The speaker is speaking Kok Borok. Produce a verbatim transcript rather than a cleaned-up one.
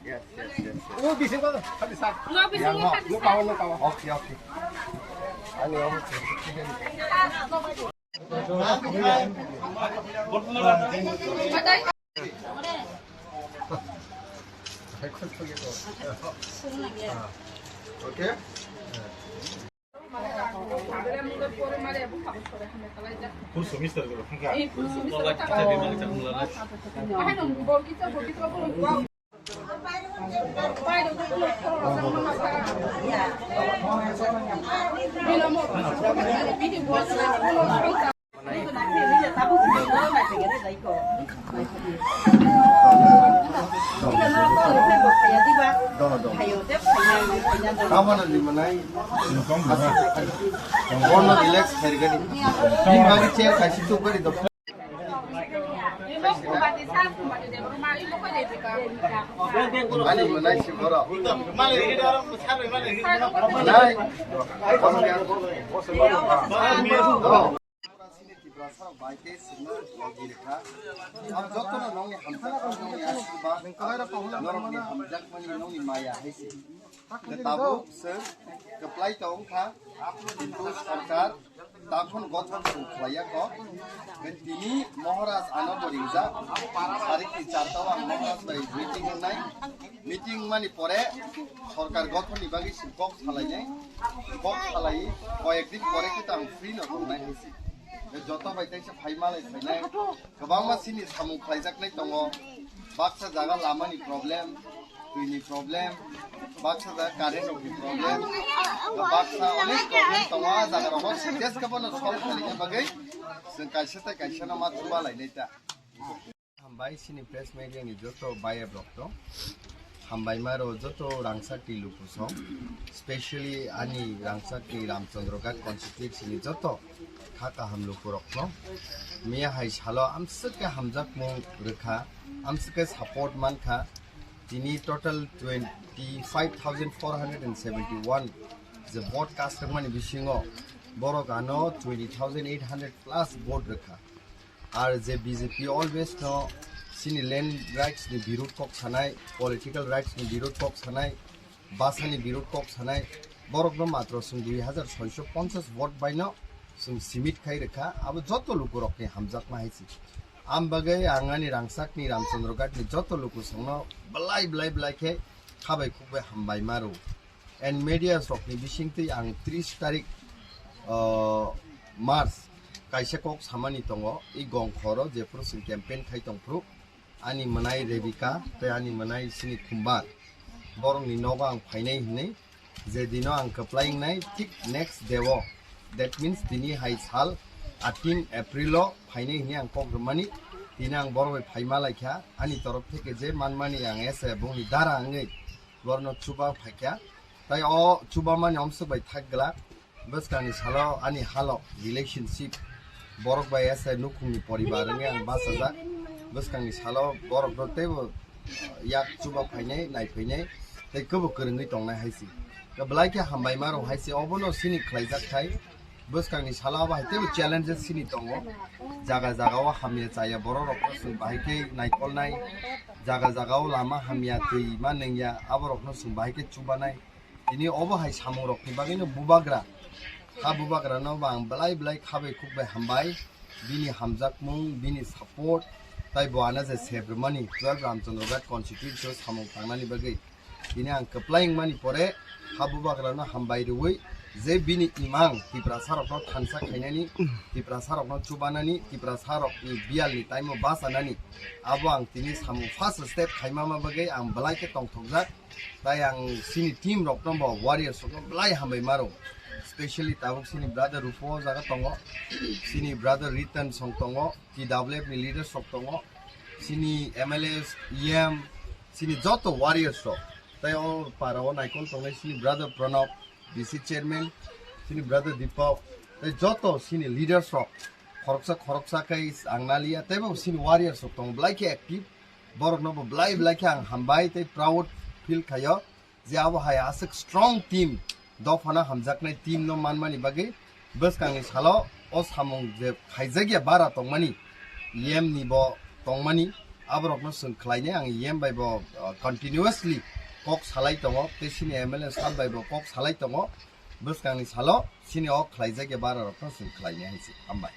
Yes, yes, yes, yes. Oh, bisingo, kali sa. No, bisingo, kali sa. No, kawa, no, kawa. Okay, okay. Ani, okay. Okay. Bono relax khairgani. Bini bagwi chair kaisa chukgani do. Ani manai si boro. Nai. Tiprasa bai tei sima logi rikha. Ang jotono nongni hamjakmani, nongni asirbad, norokni hamjakmani, nongni maya hai se. Tabuk se kwplai tong kha, kintu sarkar takhon gothon se khlaiya kho. Tini Maharaj ano bo ringjak, sarikni charta o ang Maharaj bai meeting wngnai. Meeting mani pore sorkar gothon ni bagwi se kok salainai, kok salai koyek din pore khe tang free no tongnai hai se. Joto bai teisa phai malai phainai, kwbangma sini samung khlaijaknai tongo, baksa jaga lamani problem, twini problem, baksa jaga current rokni problem, baksa onek problem tongo. A jaga rogo sitwes khe bono solve khlaina bagwi chwng kaisa tei kaisa no ma chuba lainai ta. Hambai sini press media ni joto bayap rok to. Hambai maro joto rangsak ni luku song. Specially ani rangsak ni Ramchandra Ghat constituency ni joto kha kaham luku rok no. Miya hai salo amswk khe hamjakmung rwkha, amswk khe support mankha. Tini total twenty five thousand four hundred and seventy one je vote cast rwkmani bisingo borok ano twenty thousand eight hundred plus vote rwkha. Ar je B J P always no sini land rights ni birud kok sanai, political rights ni birud kok sanai, basa ni birud kok sanai, borok no matro chwng dui hazar soiso ponchas vote bai no chwng simit khai rwkha, abo joto luku rok ni hamjakma hai se. Am bagwi ang ani rangsak ni Ramchandra Ghat ni joto luku song no belai belai belai khe khabai khukbai hambai maro. And media rokni bisingtwi ang tris tarik, uh, March kaisa kok samani tongo, i gongkhoro jephuru chwng campaign khai tongphuru, ani mwnai Rebika tei ani mwnai sini Khumbar, borokni nogo ang phainai hinwi, je dino ang kwplai wngnai, thik next day o, that means tini hai sal eighteen April o phainai hinwi ang kok rwmani, tini ang borok bai phaima laikha, ani torof theke je manmani ang ese bongni dara wngwi borokno chuba phaikha. Tai o chubamani omswk bai thak glak. Bwskangni salo ani halok relationship borok bai ese nukhungni poribar wngwi ang bachajak. Bwskangni salo borokno teibo yak chuba phainai, nai phainai, tei kwbo kwrwngwi tongnai hai se. Belai khe hambai ma rok hai se, obono sini khlaijak khai. Bwskangni salo abo hai teibo challenges sini tongo. Jaga jaga o hamya chaya borok rokno chwng bahai khe naikolnai. Jaga jaga o lama hamya, twi ma nengya, abo rokno chwng bahai khe chubanai. Tini obo hai samung rokni bagwino bubagra. Ha bubagrano bo ang belai belai khabai khukbai hambai. Bini hamjakmung, bini support, tai bo ano je sebrwmani twelve Ramchandra Ghat constituency o samung tangnani bagwi. Tini ang kwplai wngmani pore ha bubagrano hambai rwui je bini imang Tiprasa rokno thansa khainani, Tiprasa rokno chubanani, Tiprasa rokni biyalni time o bachanani, abo ang tini samung first step khaimama bagwi ang belai khe tongthokjak. Tai ang sini team rokno bo warriors rokno belai hambai maro. Specially tabuk sini brother Rupo jaga tongo, sini brother Ritan song tongo, T W F ni leaders rok tongo, sini M L As, E M, sini joto warriors rok. Tai o para o naikol tongnai sini brother Pranab, B C chairman, sini brother Deepak, tai joto sini leaders rok, khoroksa khoroksa khe ang naliya, teibo sini warriors rok tongo belai khe active. Borokno bo belai belai khe ang hambai tei proud feel khaio je abo hai aswk strong team, dophano hamjaknai team no manmani bagwi bwskangni salo o samung je khaijakya bara tongmani, E M ni bo tongmani, Aborokno chwng khlainai, ang E M bai bo, uh, continuously kok salai tongo, tei chini M L A sir bai bo kok salai tongo. Bwskangni salo chini o khlaijak ya bara rokno chwng khlainai hai se. Hambai.